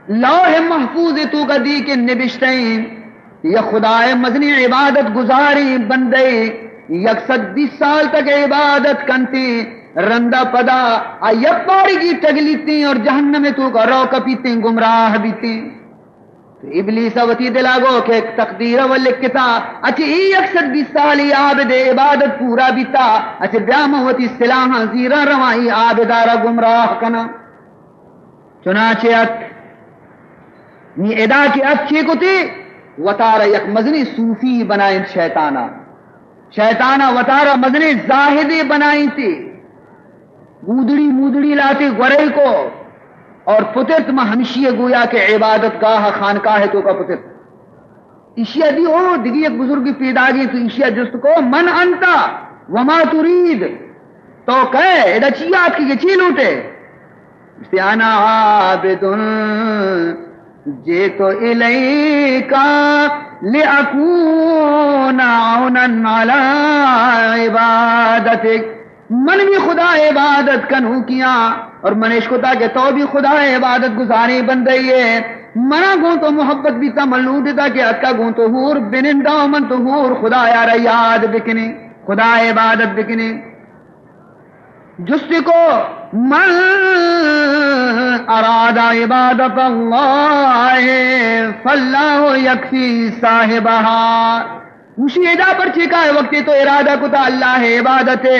لوح محفوظ توکا دی کہ نبشتہ ایں، یک خدائے مزنیں عبادت گزاریں بندے، یک سد بیست سال تک عبادت کنتیں، رندا پدا آ یک بارگی ٹگلیتیں اور جہنم توکا رو کپیتیں، گمراہ بیتیں۔ تو ابلیس وتی دلا گو کہ تقدیر و لکھتا، اچھے ای یک سد بیست سالی عابد عبادت پورا بیتا، اچھے بیا من وتی سلاحاں زیراں رواں ای عابدارا گمراہ کناں۔ چنانچہ ات، نی ادا کہ ات چے کتے؟ وتارا یک مزنیں صوفی بنائینت شیطانا۔ شیطانا وتارا مزنیں زاہدے بنائینتے۔ گودڑی مودڑی لاتے گورے کو اور پترت، ما ہمشی گویا کہ عبادت گاہ خانقاہ توکا پترت۔ ایشی ء دی او دگہ یک بزرگے پیداگیں، تو ایشی ء جست کو، من انت وما ترید، تو کئے، ادا چی آتکگے، چی لوٹے؟ گوشتی، انا عابد جئت الیک لاکون عونا علی عبادتک۔ من بھی خدا عبادت کنوکیاں اور من اشکتا کہ تو بھی خدا عبادت گزاریں بندے ئے۔ منا گوں تو محبت بیتا، من لوٹتا کہ اتکا گوں تو ہور بنندا، من تو ہور خدا یارا یاد بکنیں، خدا عبادت بکنیں۔ جستی کو، من اراد عبادت اللہ فاللہ یکفی صاحبہا۔ گوشی، ادا پرچے کائے؟ وقتی تو ارادہ کتا اللہ ء عبادت ء،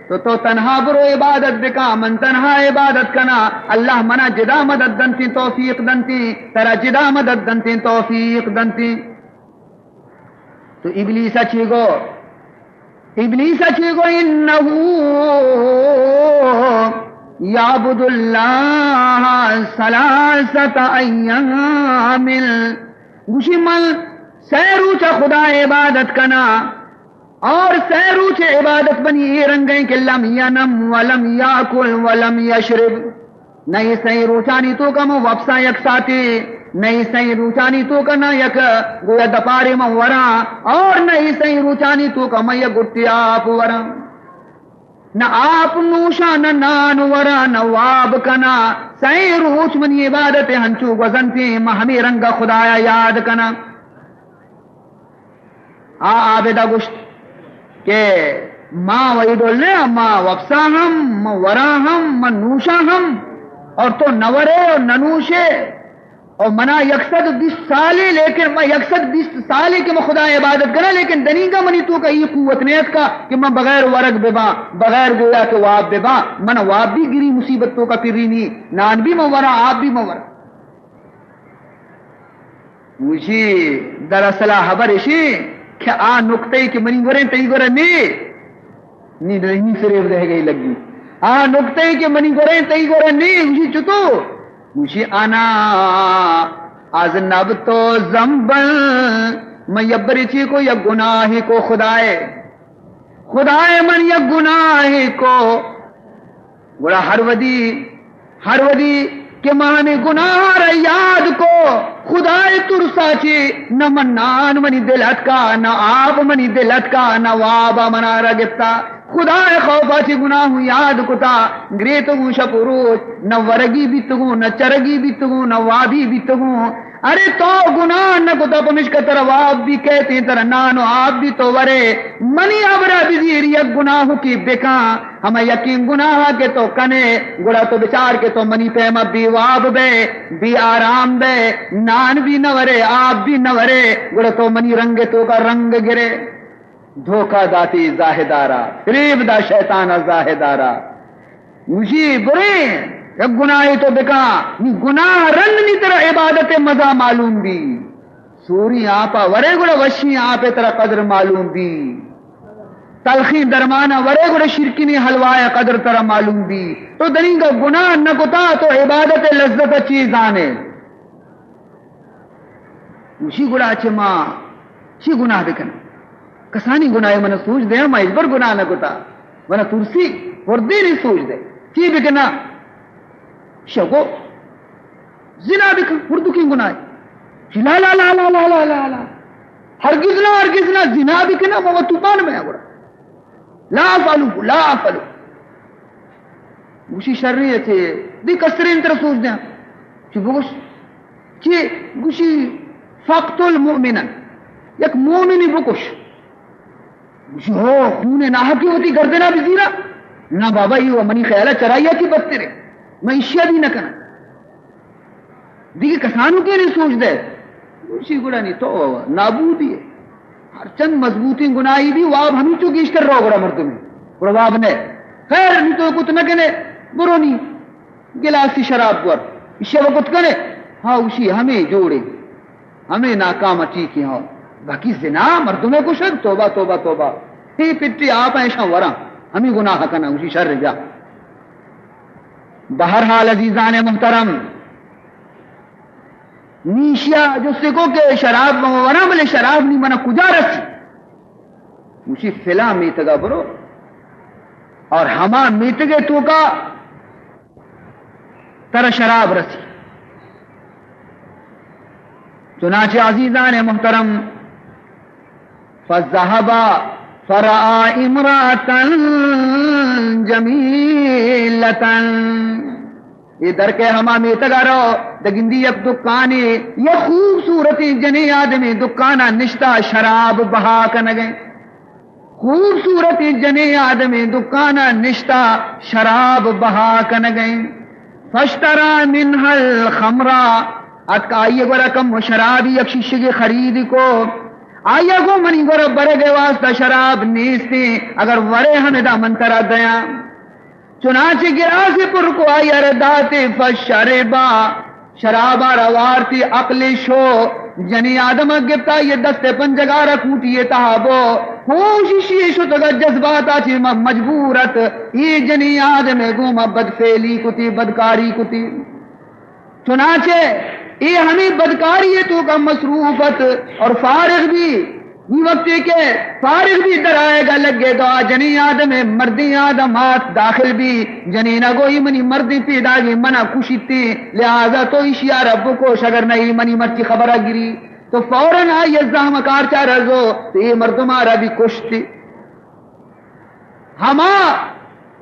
تو تو تنہا برو عبادت بکا، من تنہا عبادت کنا، اللہ منا جدا مدد دنتیں، توفیق دنتیں، ترا جدا مدد دنتیں، توفیق دنتیں۔ تو ابلیس ء چی گو؟ ابلیس ء چی گو؟ انہ یعبد اللہ ثلاثۃ ایام۔ گوشی، من سئے روچ ء خدا ء عبادت کناں، اور سئے روچ ء عبادت منی اے رنگ ء کہ لم ینم ولم یاکل ولم یشرب۔ نہ اے سئے روچانی توکا من وپساں یک ساتے، نہ اے سئے روچانی توکا نہ یک گویا دپارے من وراں، اور نہ اے سئے روچانی توکا من یک گٹے آپ وراں۔ نہ آپ نوشاں، نہ نان وراں، نہ واب کناں۔ سئے روچ منی عبادت ء ہنچو گوزنتیں، من ہمے رنگ ء خدایا یاد کناں۔ آ عابد ء گوشت کہ ما وئی ڈول نہ، ما وپساں ہم، ما وراں ہم، ما نوشاں ہم، اور تو نہ ورے اور نہ نوشے۔ اور منا یک سد بیست سالے، لیکن ما یک سد بیست سالے کہ ما خدا عبادت کناں، لیکن دنیگا منی توکا ای قوت نہ اتکا کہ من بغیر ورگ بباں، بغیر گویا کہ واب بباں۔ من واب بھی گری مصیبت توکا پرینی، نان بھی من وراں، آپ بھی من وراں۔ گوشی، دراصل آ حبر اشی کہ آ نکتہ کہ منی گوریں تئی گورا نے، نی نہیں فریب دے گئی لگی۔ آ نکتہ کہ منی گوریں تئی گورا نے، گوشی چتو؟ گوشی، انا اذنبت ذنبا، من یبرے چی کو، یک گناہی کو خدائے۔ خدائے من یک گناہے کو، گڑا ہر ودی، ہر ودی کہ من ہمے گناہ را یاد کو، خدائے ترسا چی نہ من نان منی دل اتکا، نہ آپ منی دل اتکا، نہ وابا منا را گپتا۔ خدائے خوفا چی گناہ یاد کتا، گریتگوں شپ و روچ، نہ ورگی بیتگوں، نہ چرگی بیتگوں، نہ وابی بیتگوں۔ ارے تو گناہ نہ کتا، پمشکا ترا واب بھی کہتے، ترا نان و آپ بھی تو ورے۔ منی ہبرا بزیر یک گناہ کی بکاں، ہما یقین گناہ کہ تو کنے، گڑا تو بچار کہ تو منی پیما بے واب بے، بے آرام بے، نان بھی نہ ورے، آپ بھی نہ ورے، گڑا تو منی رنگ توکا رنگ گرے۔ دھوکہ داتی زاہدارا، فریب دا شیطان زاہدارا۔ گوشی، برے، یک گناہے تو بکا، نی گناہ رند نی ترا عبادت مزہ معلوم بی۔ سوری آپا ورے گڑا وشی آپے ترا قدر معلوم بی۔ تلخیں درمانا ورے گڑا شیرکنی حلوائے قدر ترا معلوم بی۔ تو دنیگا گناہ نہ کتا تو عبادت لذت چی زانے؟ گوشی، گڑا چہ ما چی گناہ بکناں؟ کسانی گناہ من سوج دیاں، ما ہچبر گناہ نہ کتا۔ من ترسی، ہردے نی سوج دے۔ چی بکناں؟ شگو زنا بکن، ہردکیں گناہ۔ لا، لا، لا۔ ہرگز نہ، ہرگز نہ، زنا بکناں، ما طوفان میں گڑا۔ لا افعلوا، لا افعلوا۔ گوشی شریں اچے، دی کسترین تر سوچ دیاں۔ چی بگوش؟ چے گوشی، فقتل مؤمنا، یک مومنی بکش۔ گوشی، ہو، خون ناحقی وتی گردنا بزیرا؟ نہ بابا، یہ منی خیالا چرائی ءَ چی بدتر ہے، من اشیا بھی نہ کناں۔ دیگہ کسانو کے نے سوچ دے۔ گوشی، گڑا نی تو نابودی ہے۔ ہر چند مضبوطیں گناہی بھی واب ہمینچو گیشتر رو گڑا مردم، گڑا واب نہ۔ خیر، نی تو کت نہ کنے، برو نی گلاسی شراب گور، اشیا وقت کنے۔ ہاں، اشی ہمیں جوڑے، ہمیں ناکام ٹھیک ہے۔ ہاں، باقی زنا، مردمے کشگ، توبہ، توبہ، توبہ۔ اے پٹی آپ ایشاں وراں، ہمیں گناہ کناں، اشی شر بیا۔ بہرحال عزیزان محترم، نی اشیا جستے کو کہ شراب من وراں، بلے شراب نی منا کجا رسی؟ گوشی، فلاں میتگا برو اور ہما میتگے توکا ترا شراب رسی۔ چنانچہ عزیزان محترم، فذهب فرأى امرأة جميلة۔ اے در کے ہما میتگا رو، دگندی یک دکانے، یک خوبصورتیں جنیں آدمیں دکانا نشتا، شراب بہا کنگے۔ خوبصورتیں جنیں آدمیں دکانا نشتا، شراب بہا کنگے۔ فاشترى منها الخمر، اتک آئی گورا کم شرابی یک شیشگے خرید کو۔ آئی گو، منی گورا برگے واسطہ شراب نیستیں، اگر ورے ہمدا من ترا دیاں۔ چنانچہ گراسے پر کو آئی ءَ را داتے، فشربا، شرابا را وارتی، عقل شو، جنی آدم گپتا، یہ دست پنجگا را کوٹی تہا بو، ہوش اشی شتگا جذباتا چہ م-، مجبورت، یہ جنی آدم گوما بدفعلی کتی، بدکاری کتی۔ چنانچہ اے ہمے بدکاری ءِ توکا مصروف ات اور فارغ بی، نی وقتے کہ فارغ بی در آیگا لگے تو آ جنیں آدم ءِ مردیں آدم آت داخل بی، جنینا گو اے منی مردیں پیداگیں منا کشیتیں، لہذا تو ایشی ءَ را بکش، اگر نہ اے منی مرچی خبرا گری۔ تو فوراً آئی ءَ زہم کارچا رزو تو اے مردما را بی کشتی۔ ہما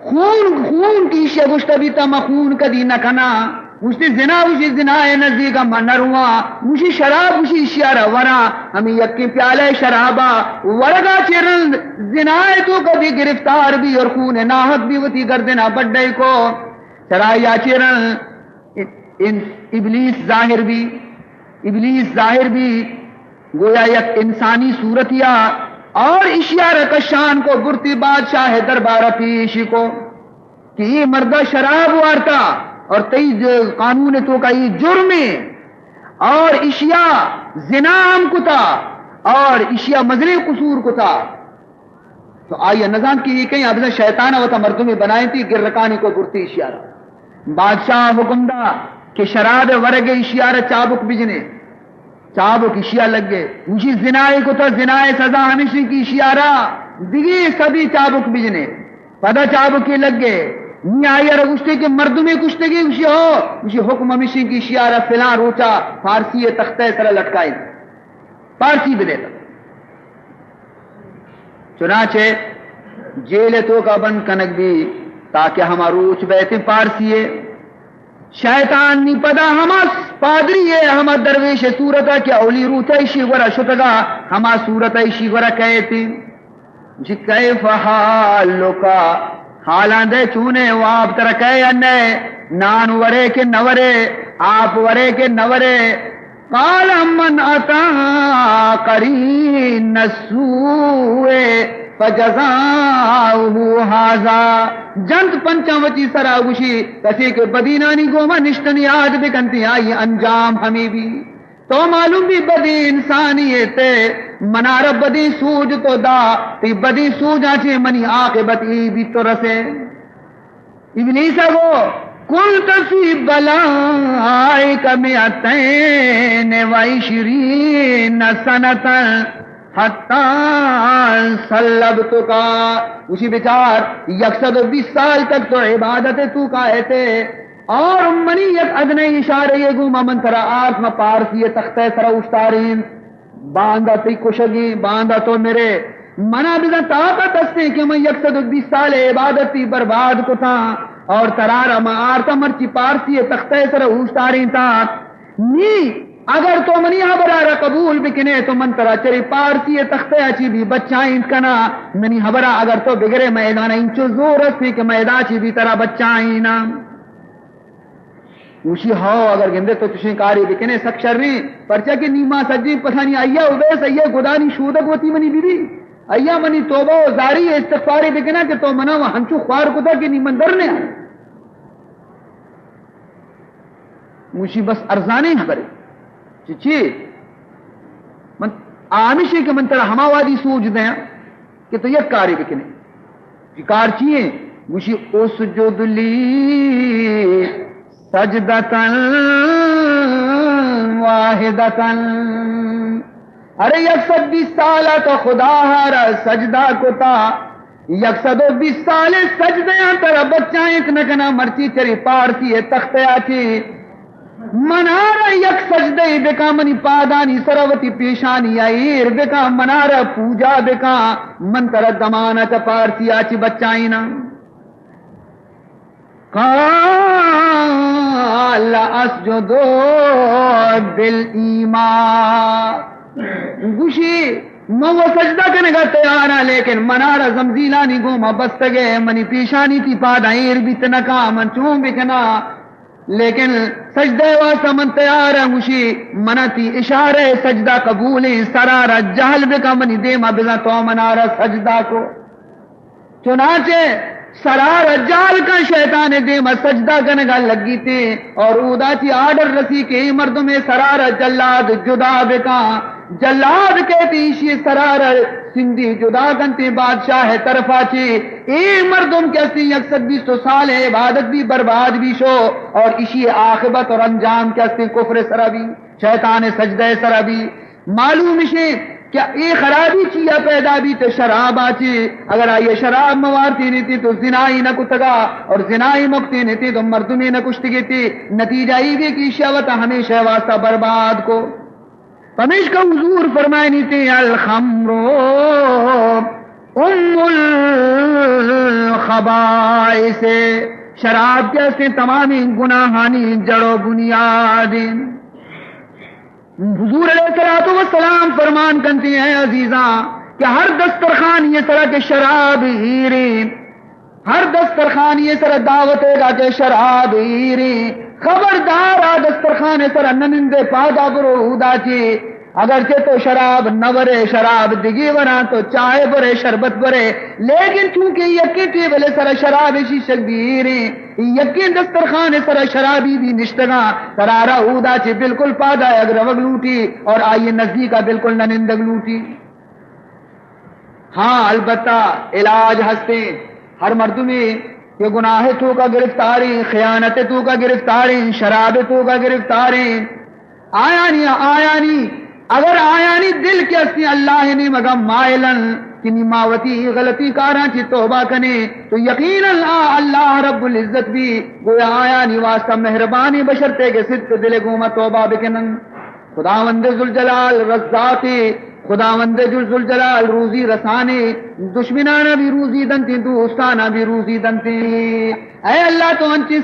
خون، خون کہ ایشی ءَ گوشتہ بیتا، من خون کدی نہ کناں۔ گوشتی، زنا، گوشی، زنا ءِ نزیکا من نہ رواں۔ گوشی، شراب، گوشی، ایشی ءَ را وراں۔ ہمے یکیں پیالہ شرابا ورگا چہ رند زنا ءِ توکا بی گرفتار بی اور خون ناحق بی وتی گردنا بڈے کو۔ چرا یا چہ رند ان-، ابلیس ظاہر بی، ابلیس ظاہر بی، گویا یک انسانی صورتیا اور اشیا را کشان کو برتی بادشاہ دربارا پیش کو کہ یہ مردا شراب وارتا اور تئی ج-، قانون توکا یہ جرمے اور اشیا زنا ہم کتا اور اشیا مزنیں قصور کتا۔ تو آئی ءَ نزانت کہ اے کئے، آ بزاں شیطان ءَ وتا مردمے بنائینتی، گرکانی کو برتی ایشی ءَ را۔ بادشاہ ءَ حکم دا کہ شراب ءِ ورگ ءَ ایشی ءَ را چابک بجنے۔ چابک ایشی ءَ لگے۔ گوشی، زنا ءَ کتا، زنا ءِ سزا ہمیشی کہ ایشی ءَ را دگہ سدی چابک بجنے۔ پدا چابکے لگے۔ نی آئی ءَ را گوشتے کہ مردمے کشتگے؟ گوشی، ہو۔ گوشی، حکم ہمیشی کہ ایشی ءَ را فلاں روچا پھانسی ءِ تختہ ءِ سرا لٹکائیں۔ پھانسی بدیتا۔ چنانچہ جیل ءِ توکا بند کنگ بی تاکہ ہما روچ بیت پھانسی ءِ۔ شیطان نی پدا ہما پادری ءِ، ہما درویش ءِ صورتا کہ اولی روچا ایشی گورا شتگا، ہما صورتا ایشی گورا کئیت۔ گوشی، کیف حالک؟ حالاں دے چونے، واب ترا کئے یا نئے؟ نان ورے کہ نہ ورے؟ آپ ورے کہ نہ ورے؟ قال من اتى قرين السوء فجزاؤه هذا۔ جنت پنچاں وتی سرا، گوشی، کسے کہ بدینانی گوما نشتنی عادت بکنتی، آئی انجام ہمے بی۔ تو معلوم بی بدیں انسانے ئے، منا را بدیں سوج تو دا، تئی بدیں سوجاں چہ منی عاقبت اے بیت تو رسے۔ ابلیس ءَ گو، قلت في بلائك مئتين وعشرين سنة حتى صلبتك۔ گوشی، بچار، یک سد و بیست سال تک تو عبادت ءِ توکا ات ئے، اور منی یک ادنی اشارہ ءِ گوما من ترا آرت، من پھانسی ءِ تختہ ءِ سرا اوشتارینت۔ باندا تئی کشگیں، باندا تو مرے۔ منا بزاں طاقت استیں کہ من یک سد و بیست سال عبادت تئی برباد کتاں اور ترا را من آرتاں، مرچی پھانسی ءِ تختہ ءِ سرا اوشتارینتاں۔ نی اگر تو منی ہبرا را قبول بکنے تو من ترا چرے پارسی ءِ تختیا چی بھی بچائینت کنا۔ منی ہبرا اگر تو بگرے، مئے دانا انچو زور است کہ مئے دا چی بھی ترا بچائینا۔ گوشی، ہو، اگر گندے تو چشیں کارے بکنے سک شریں، پرچا کہ نی ما سجیں پسانی آئیا و بیس آئیا گدانی شودگ وتی منی بی بی۔ آئیا منی توبہ و زاری استغفارے بکنا کہ تو منا و ہنچو خوار کتا کہ نی من در نیا۔ گوشی، بس ارزانیں ہبرے۔ چی چی؟ من آ ہمیشیں کہ من ترا ہما وادی سوج دیاں کہ تو یک کارے بکنے۔ چی کار چی ایں؟ گوشی، اسجد لی سجدۃ واحدۃ۔ ارے یک سد بیست سال تو خدا را سجدہ کتا، یک سد و بیست سال سجدیاں ترا بچائینت نہ کنا، مرچی چرے پارسی ءِ تختیا چی منارا یک سجدہ بکا، منی پادانی سرا وتی پیشانی ءَ ایر بکا، منارا پوجا بکا، من ترا دمانا چہ پارسیا چی بچائیناں۔ قال اسجد بالایمان۔ گوشی، من و سجدہ کنگا تیاراں، لیکن منارا زمزیلانی گوما بستگے، منی پیشانی تی پادا ایر بیت نکا، من چون بکنا؟ لیکن سجدہ واسطہ من تیاراں۔ گوشی، منا تی اشارہ سجدہ قبولیں، سرارا جہل بکا، منی دیما بزاں تو منارا سجدہ کو۔ چنانچہ سرارا جہل کن، شیطان دیما سجدہ کنگا لگیتے اور اودا چی آرڈر رسی کہ اے مردم سرارا جلاد جدا بکا۔ جلاد کئیت ایشی سرارا سندی جدا کنتے بادشاہ طرفا چی۔ اے مردم کہ استی یک سد بیست سال عبادت بھی برباد بھی شو اور ایشی عاقبت اور انجام کہ استی کفر سرا بھی، شیطان سجدہ سرا بھی۔ معلوم شے کہ اے خرابی چیا پیدا بیت؟ شرابا چی۔ اگر آئی شراب موارتی نیتی تو زنائی نہ کتگا، اور زنائی مکتی نیتی تو مردمی نہ کشتگی تی۔ نتیجہ ای بھی کہ ایشی وتا ہمیشہ واسطہ برباد کو۔ پمیشکا حضور فرمائنی تی، الخمر ام الخبائث، شراب کہ استے تمامی گناہانی جڑ و بنیاد۔ حضور علیہ الصلوۃ والسلام فرمان کنتی، اے عزیزاں، کہ ہر دسترخوانی سرا کہ شراب ایریں، ہر دسترخوانی سرا دعوت گا کہ شراب ایریں، خبردار آ دسترخوان سرا ننندے، پادا برو اودا چی۔ اگرچہ تو شراب نہ ورے، شراب دگی وراں، تو چائے برے، شربت برے، لیکن چونکہ یکیں ٹیبل سرا شراب شیشگ بیریں، یکیں دسترخوان سرا شرابی بھی نشتگاں، ترارا اودا چی بالکل پادا یک روگ لوٹی اور آئی نزدیکا بالکل نہ نندگ لوٹی۔ ہاں، البتہ علاج ہستیں۔ ہر مردمے کہ گناہ توکا گرفتاریں، خیانت توکا گرفتاریں، شراب توکا گرفتاریں، آیانی، آیانی، اگر آیانی دل کہ استی اللہ نیمگا مائلن کہ نی ما وتی غلطی کاراں چی توبہ کنے، تو یقیناً آ اللہ رب العزت بھی گویا آیانی واسطہ مہربانی، بشرطے کہ صدق دل گوما توبہ بکنن۔ خداوند ذوالجلال رزاقے، خداوند ذوالجلال روزی رسانے، دشمنانا بھی روزی دنتی، دوستانا بھی روزی دنتی۔ اے اللہ، تو انچیں